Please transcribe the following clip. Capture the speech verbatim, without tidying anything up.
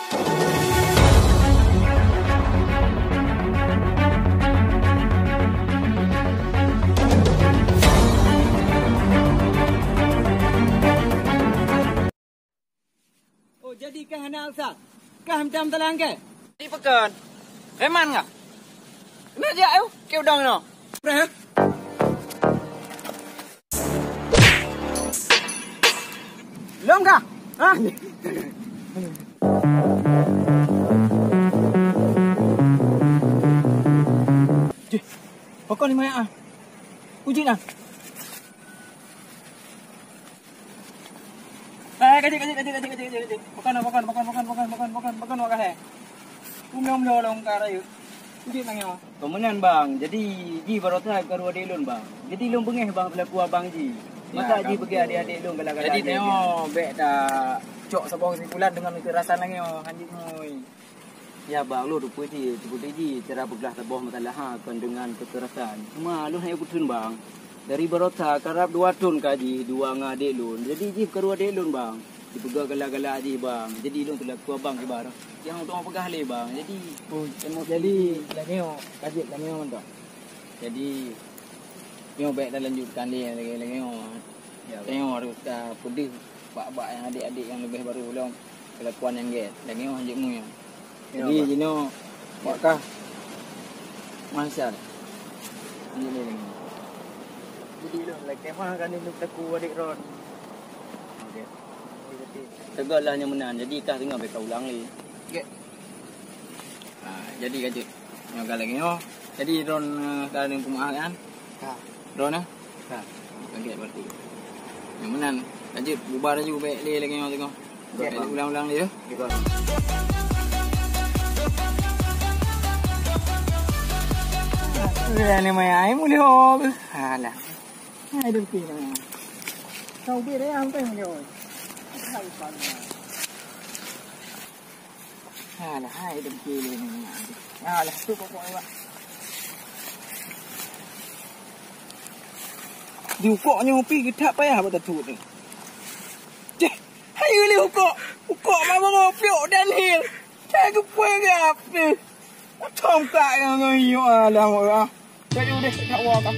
Oh, jadi kah hana usah? Kah meutam talang kah? Di pekan. Reman ngah? Na jak eu, ke udang no. Preh. Lom kah? Ha? Jih, pokok ni maya ah. Uji nah. Eh, kajik, kajik, kajik, kajik, kajik, kajik, kajik. Pakan, pakan, pakan, pakan, pakan, pakan, pakan, pakan, pakan, eh. Umlong, umlong, long ka rayeuk. Kujik nang nyoe. Peumeunan, Bang. Jadi, jih baroesa karu adék lôn, Bang. Jadi, lôn beungéh, Bang, peulaku abang jih. Ya, masa jih beugét adék-adék lôn galak-galak. Jadi, nyoe bèk ta cok saboh kesimpulan deungon keukerasan lagèe nyoe, hanjeuet ngui. Ya, Bang, lôn teupeue jih, teupeue jih cara peugah saboh masalah ha kon deungon keukerasan. Cuma lôn hana kutreun, Bang. Dari baroesa karab dua thon ka jih dua ngon adék lôn. Jadi jih karu adék lôn, Bang. Jipeugah galak-galak jih, Bang. Jadi lôn teulaku abang kiban. Nyang teuma peugah lé, Bang. Jadi, oh, emosi. Jadi lagèe nyoe, ka jeuet lagèe nyoe mantong. Jadi, nyoe bèk talanjutkan lé lagèe-lagèe nyoe. Ya, Bang. Nyoe harôh tapeudeuh bak-bak nyang adék-adék nyang leubèh barô lom. Kelakuan nyang gèt, lagèe nyoe hanjeuet meunan. Ya, jadi, Bang. Jinoe, wak kah. Masya Allah. Hanjeuet lé lagèe nyoe. Jadi, lôn lakèe meuh kan lôn takue adék droen. Oke. Teugok lah nyang meunan. Jadi, kah singoh bèk ka ulang lé. Oke. Ha, jadi ka jeuet. Nyoe ka lagèe nyoe. Jadi, droen, eh, ka lôn peumeu'ah kan? Ka. Droen, eh? Ka. Lagèe berarti. Nyang meunan. Lanjut, bubar laju, bèk lé lagèe nyoe teuka. Oke, bèk lé Bang. Ulang-ulang lé, ya. Oke, Bang. Ni maya ai mulia. Alah. Hai, dengki, Bang. Kau beri, ya, sampai mulia. Hai, Bang. Alah, hai, dengki lé ni. Alah, tu pokok awak. Di ukok nyoe pi geutak payah bak tatut ni. Ceh, hai lé ukok. Ukok mah bangoh piok dan hil. Ceh, geupue geup ni. Utom kak nyang ngon yuk alah, mak. Cek deh, tak wa kan.